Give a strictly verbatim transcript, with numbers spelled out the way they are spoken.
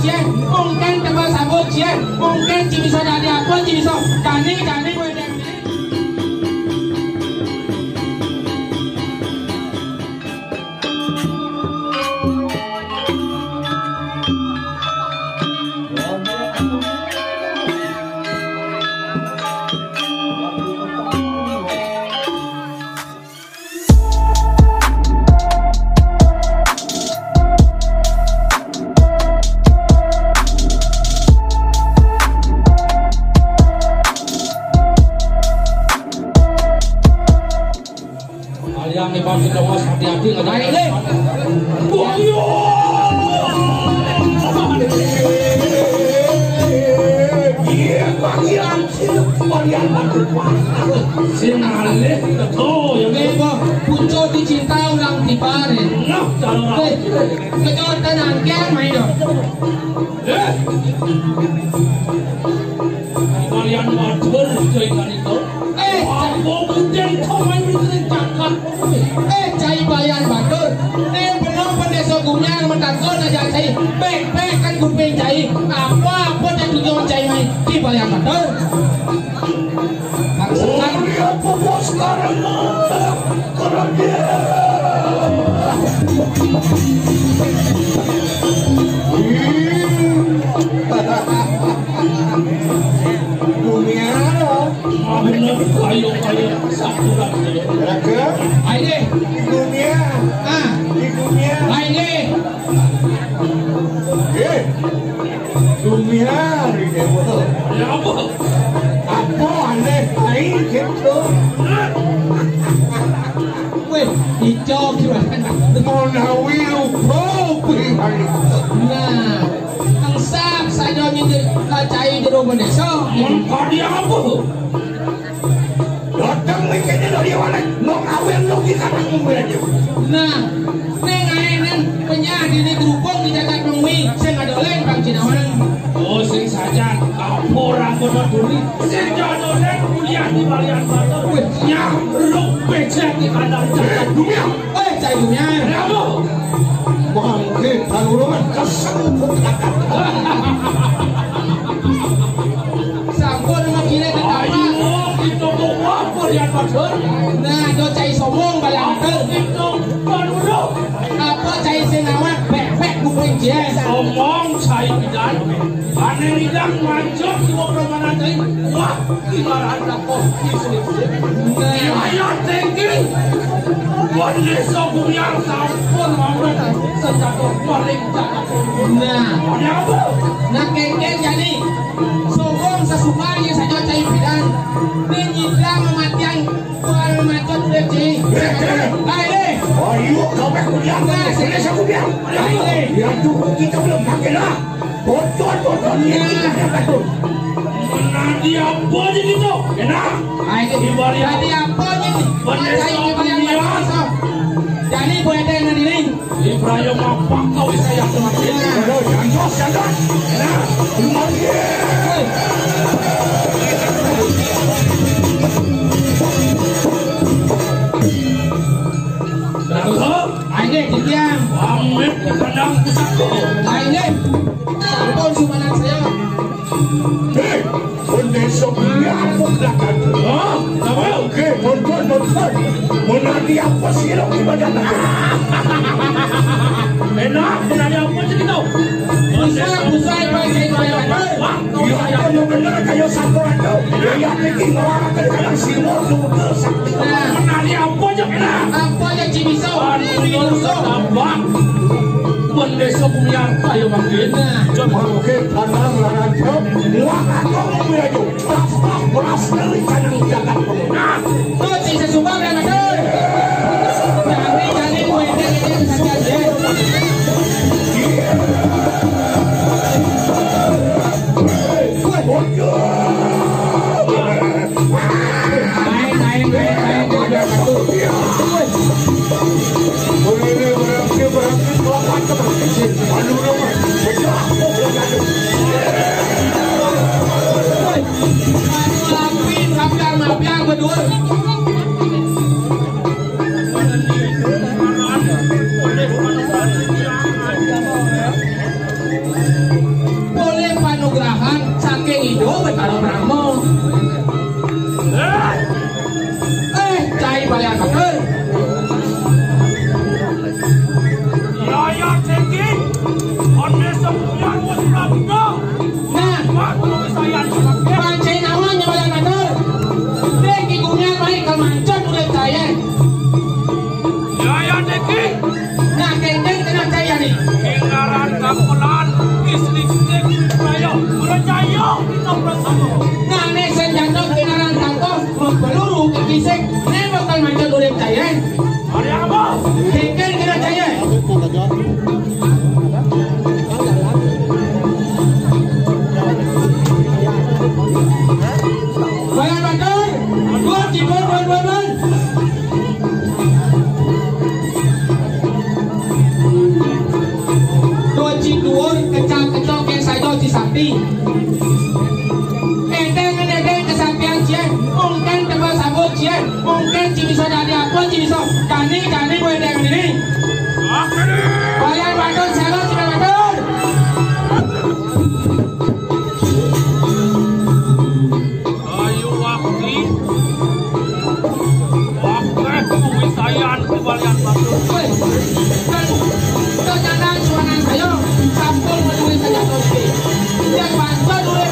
Cih, mungkin tebel sabut, cih, mungkin ci bisa dadi apa, ci bisa. Dani, Dani, kowe Dani. Kalian nih, Bang, kita was hati-hati, nggak ada. Baik, deh. Wah, iya. Iya, bagian. Sing alih teko ya. Nggih, Mbah. Pucuk dicinta ulang tiba, nih. Nah, kalau Eh, kecotan angker main dong. Eh. Kalian matur, Cai Kanito. Eh, wah, mau mungkin kau main di sini cakap. Eh, cai Bayan Batur. Ning benung pendesa Gumiang metangkon aja cai. Bek-bek kan kuping cai. Apa-apa tak tunjuk cai mai. Ki Bayan Batur. Maksudkan. Oh, iya, apa bos sekarang? Kurang dia. Dunia. Ayo, ayo, satu lagi. Raga. Ayo. Dunia. Ah. Di dunia. Ayo. Eh. Dunia, di dewa. Ya apa? Apa aneh, ayo gitu. Weh, ijo gimana? Menawi rupa pribadi. Nah, engsap saja nyindir kacai jero bendesa. Mun kadi apa? Dateng mikirnya dari mana? Mau kawin lu di sana ngumpul aja. Nah, ning ae ning penyah dini berhubung di jagat mengwi sing ada oleh Bang Cinawan. Oh, sing saja kapur angkota duri. Sing jadone kuliah di Balian Batur. Wis nyaruk becek di kandang jagat. Dunia. Weh, cai dunia. Kenapa? Bangkit, kalurungan kesemput. Sampun makile ketapa. Ayo, kita bawa Balian Batur. Nah, do cai sombong Balian Batur. Kita kalurung. Apa cai sing awak bek-bek kuping jes. Sombong cai pidan. Ane lidang mancur kiwa permana cai. Wah, ibarat dapat di sini. Nah. Ayah tinggi. Wan desa Bumiar sampun mampu sejago paling cakap. Nah. Ada apa? Nah, kengkeng jadi sombong sesungguhnya saja cai pidan. Ini nyidra mematian. Wah, macet udah, Ci. Hai, deh. Ayo, kau kuliah. Nah, sini saya kuliah. Hai, deh. Ya, cukup kita belum pakai lah. Bocor, bocor, ini kita betul. Menadi apa aja gitu? Enak. Hai, deh. Tadi apa aja nih? Bener, Hai, deh, sombong. Jadi, Bu Ete yang nanti nih. Ibrahim apa kau bisa yang terakhir? Aduh, jantos, jantos. Nah, lagi. Ayo, ayo, Dikian. Pamit ke kandang pusatku. Ayo, sampun sumanan saya. Hei, Bendesa Bumiar Punggakan. Hah? Apa? Oke, nonton, nonton. Menari apa sih lo gimana? Enak, menari apa sih gitu? Busa, busa, ibu, ibu, ibu, ibu. Wah, iya, iya, iya, bener, kayak satu aja. Iya, iya, ini ngelarang ke kanan sini, tuh, tuh, satu. Nah. Menari apa aja, enak? Apa aja, Cibiso? Aduh, Cibiso. Apa? Bendesa Bumiar, ayo, makin. Nah. Makin, tenang, larang, jawab. Wah, aku mau aja. Brahma. Eh, cai balian batur. Ya, ya, Deki. One sembilan wis prapta. Nah, Pak, kulo wis ayan. Pancen awan ya balian batur. Dek Ki Gumilar mai kal mancot urip cai. Ya, ya, Deki. Nah, kéngkén kena cai ni. Kinaran kapulan, istri sing percaya, percaya kita bersama. Nah, nek senjata kinaran kato, mempeluru ke kisik, nek bakal mancot urip cai. Hari apa? Kéngkén kena cai. Balian batur, dua tidur, dua, dua, dua. Doci duur, kecak-kecok, kén sajo ci sapi. Édéng, édéng, kesapian cié, mungkin tebel sabut cié, mungkin ci bisa dadi apa, ci bisa dadi, dadi, édéng ini. Balian batur, salah, ci batur. Ayo, Wakti. Wakti, kuwi sayan ku balian batur. Woi, kan, kan nyanan suanan saya, sampun menulis saja kopi. Yang bantu duit